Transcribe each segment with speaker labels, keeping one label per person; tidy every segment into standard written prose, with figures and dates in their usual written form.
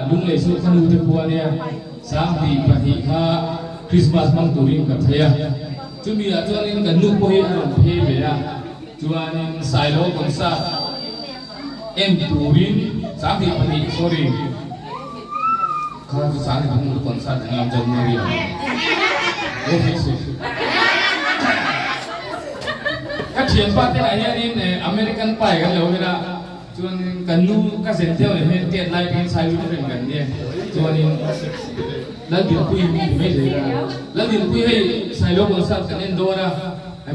Speaker 1: Lunglei chu ka nu te khua nia Sanghnih pahnih kha Christmas hmang turin ka phei a, chumi ah chuanin kan nu pawh hi a rawn phei ve a, chuanin Sailo concert en turin Sanghnih pahnih sorry kha chu Sanghnih pahnih chu concert eng lam January ah lo phei suh. Ka thianpa te lah hianin American Pie kan lo en a. Chuanin kan nu ka zen deuh leh hmel tet lai pawhin Sailu te reng kan nia. Chuanin Laldinpuii hi min ti mai zel a. Laldinpuii hei Sailo concert kan en dawn a,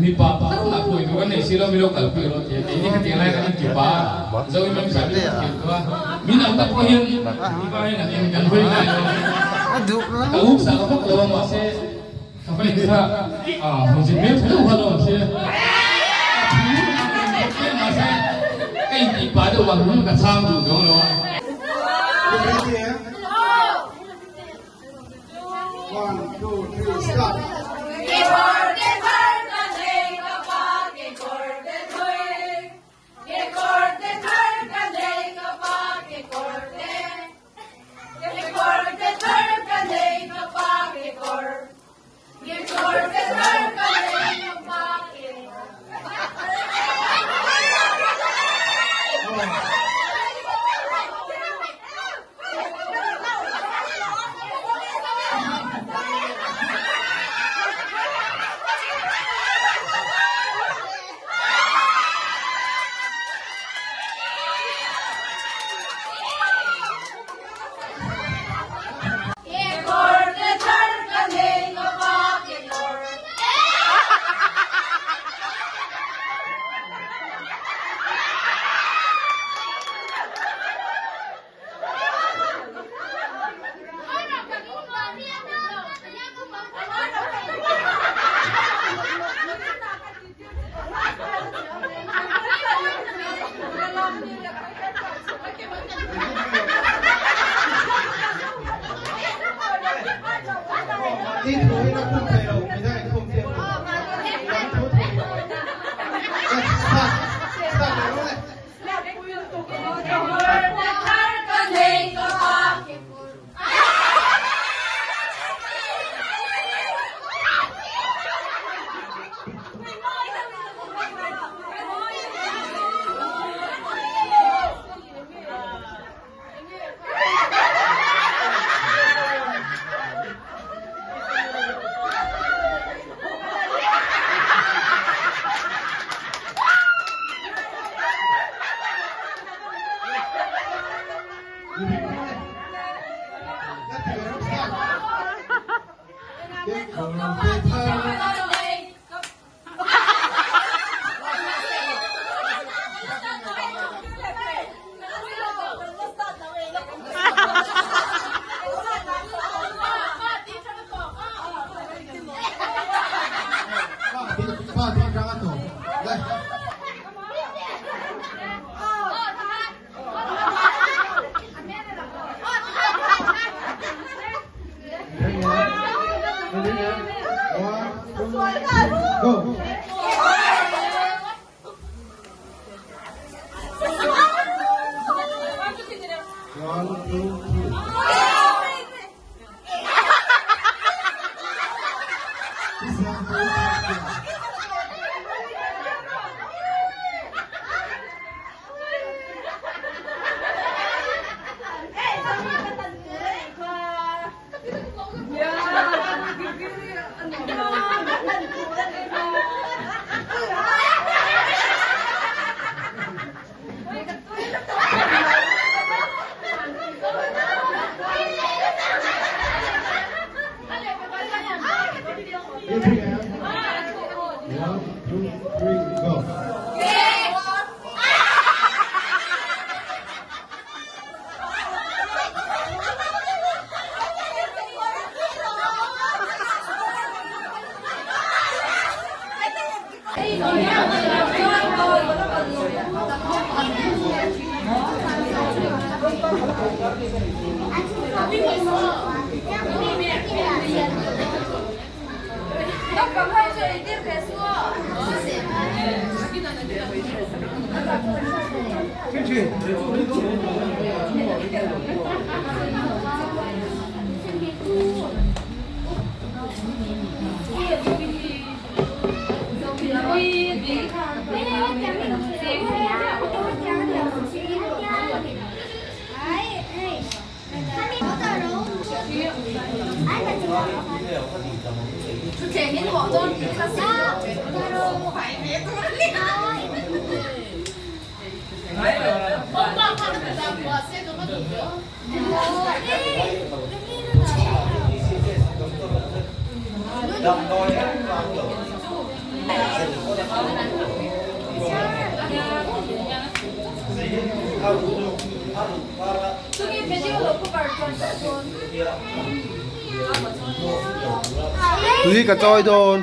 Speaker 1: mipa pakhat mah pawh tur kan nei si lo, mi lo kalpui rawh ti a. Keini khatiang lai kan inti pa a, Zo in Mami Sailu kan khel tawh a. Min ang tak pawh hian mipa hian an en kan hawi ngai lo. Ka uk sak a vak lo a mahse Ka va inthla a, hmeichhe hmel tha deuh kha lo ang che. Ka thu ang reng bawk hle mahse ka intih pah deuh vang hian ka chhang duh zawng lo a.
Speaker 2: One, two, three, start. 2, 3, go.
Speaker 3: Tui ka chawi dawn.